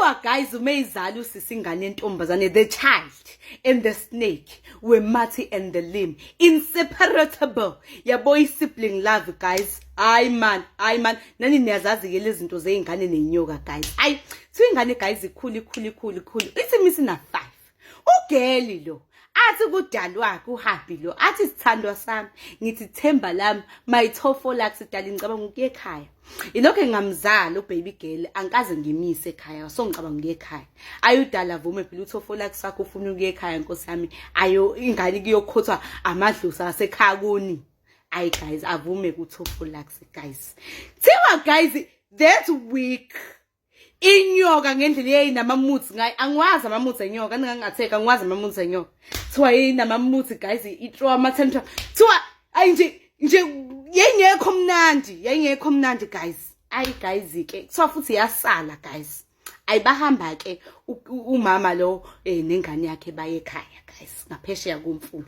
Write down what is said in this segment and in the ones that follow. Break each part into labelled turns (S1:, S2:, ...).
S1: Kuthiwa guys, uma izala usisi ingane yentombazane, the child and the snake were mighty and the limb inseparable. Yabo, i-sibling love, guys. Hayi man, hayi man, nani niyazazi-ke lezi zinto zey'ngane ney'nyoka, guys. Hayi, kuthiwa ingane, guys, ikhulu, ikhulu, ikhulu, ikhulu, ithi misina-5, ugeli lo athi kudali wakhe, uhappy lo, athi, "Sithandwa sami, ngithi themba lami, my tofolax dali, ngicabanga ukuya ekhaya. Ilokho engamzala ubaby girl, angikaze ngimise ekhaya, so ngicabanga ukuya ekhaya." Ayudala avume phela uthofolax wakhe, ufuna ukuya ekhaya, nkosi yami. Ayo, ingane kuyokhothwa amadlozi asekhaya kuni. Ayi guys, avume kuthofolax, guys. Thiwa guys, that week inyoka ngendlela yayinamamuthi ngayo, angiwazi amamuthi enyoka, ningangatheka, angiwazi amamuthi enyoka. Kuthiwa yayinamamuthi, guys, ithrow ama-tantrum. Kuthiwa ayi nje nje yayingekho mnandi, yayingekho mnandi, guys. Ayi guys ke, kuthiwa futhi yasala, guys. Ayibahamba ke umama lo nengane yakhe, baye ekhaya, guys, ngaphesheya komfula,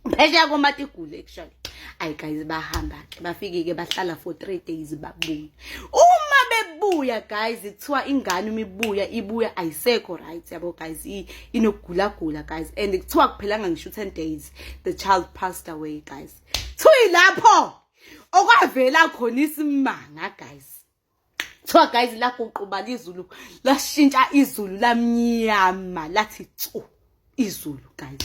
S1: phesheya koMatigule actually. Ayi guys, bahamba ke, bafike ke bahlala for 3 days, babuya. Uma bebuya, guys, kuthiwa ingane uma ibuya, ibuya ayisekho right, yabo guys, inokugulagula, guys. And kuthiwa kuphelanga ngisho 10 days, the child passed away, guys. Kuthiwa lapho okwavela khona isimanga, guys. Kuthiwa guys, laguquba izulu, lashintsha izulu, lamnyama, lathi tsu izulu, guys.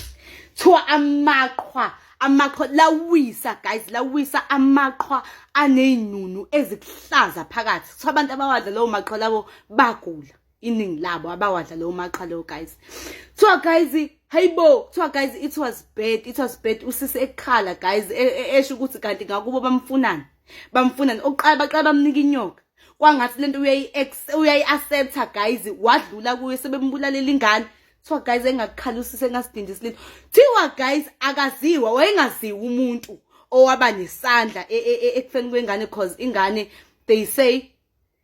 S1: Kuthiwa amaqhwa, amaqhwa lawisa, guys, lawisa amaqhwa aney'nunu ezikuhlaza phakathi. Kuthiwa abantu abawadla lawo maqhwa labo bagula, iningi labo abawadla lawo maqhwa lawo, guys. Kuthiwa guys, hayibo, kuthiwa guys, it was bad, it was bad. Usisi ekhala, guys, esho ukuthi kanti ngakubo bamfunani, bamfunani. Oqala baqala bamnika inyoka, kwangathi lento uyayi-accepta, guys, wadlula kuyo, sebembulalela ingane. Kuthiwa guys, engakukhala usisi, engasidindi isililo. Kuthiwa guys, akaziwa, wayengaziwa umuntu owaba nesandla ekufeni kwengane, cause ingane, they say,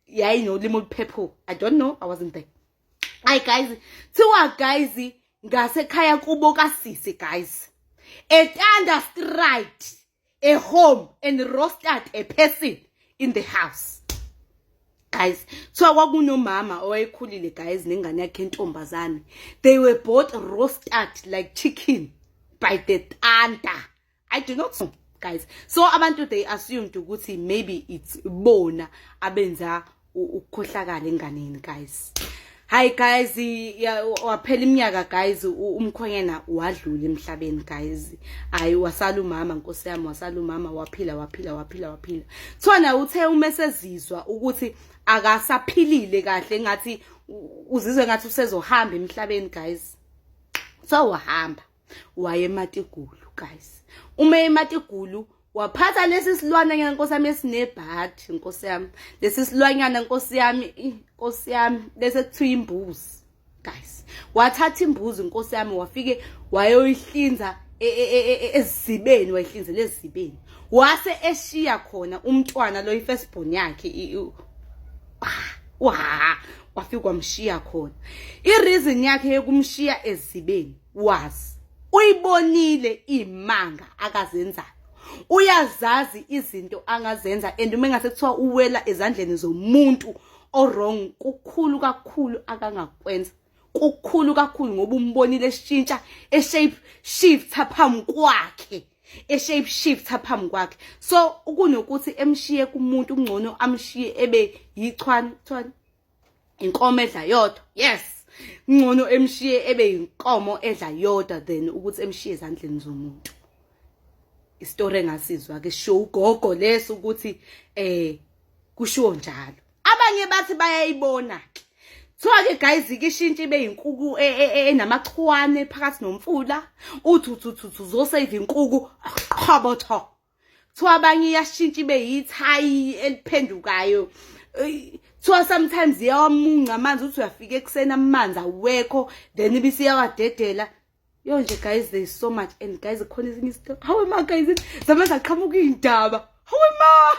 S1: yayinolimi oluphepho. I don't know, I wasn't there. Hayi guys, kuthiwa guys, ngasekhaya kubo kasisi, guys, a thunder strike a home and roasted a person in the house, guys. Kuthiwa kwakunomama owayekhulile, guys, nengane yakhe entombazane. They were both roasted like chicken by the thunder. I do not know, guys. So abantu, they assumed ukuthi maybe it's bona abenza ukukhohlakala enganeni, guys. Hayi guys, waphela iminyaka, guys, umkhwenyana wadlula emhlabeni, guys. Hayi, wasala umama, nkosi yami, wasala umama, waphila, waphila, waphila, waphila. Thona uthe uma esezizwa ukuthi akasaphilile kahle, ngathi uzizwe ngathi usezohamba emhlabeni, guys, so wahamba waye eMatigulu, guys. Uma eMatigulu waphatha lesi silwanyana, nkosi yami, esinebhadi, nkosi yami, lesi silwanyana, nkosi yami, nkosi yami, lesi kuthiwa imbuzi, guys. Wathatha imbuzi, nkosi yami, wafike wayoyihlinza ezibeni, wayihlinzela ezibeni, wase eshiya khona umntwana lo, i-firstborn yakhe, wa wafika wamshiya khona. I-reason yakhe yokumshiya ezibeni was uyibonile imanga akazenzayo, uyazazi izinto angazenza, and uma engase kuthiwa uwela ezandleni zomuntu o-wrong, kukhulu kakhulu akangakwenza, kukhulu kakhulu, ngoba umbonile eshintsha, eshape shifta phambi kwakhe, eshape shifta phambi kwakhe. So kunokuthi emshiye kumuntu, kungcono amshiye ebe yichwane, chwane, inkomo edla yodwa. Yes, ngcono emshiye ebe inkomo edla yodwa than ukuthi emshiye ezandleni zomuntu. Isitori engasizwa ke sho ugogo leso ukuthi kushiwo njalo. Abanye bathi bayayibona ke. Kuthiwa ke guys, ikishintsha ibe inkuku enamachwane phakathi nomfula, uthi uthi uthi uthi uzosave inkuku, qhobotho. Kuthiwa abanye iyashintsha ibe yithayi eliphendukayo. Kuthiwa sometimes iyawamunca amanzi, uthi uyafika ekuseni amanzi awekho, then ibisiyawadedela. Yo nje guys, there's so much. And guys, khona ezinye izinto, hawe ma guys, zama zaqhamuka iy'ndaba, hawe ma.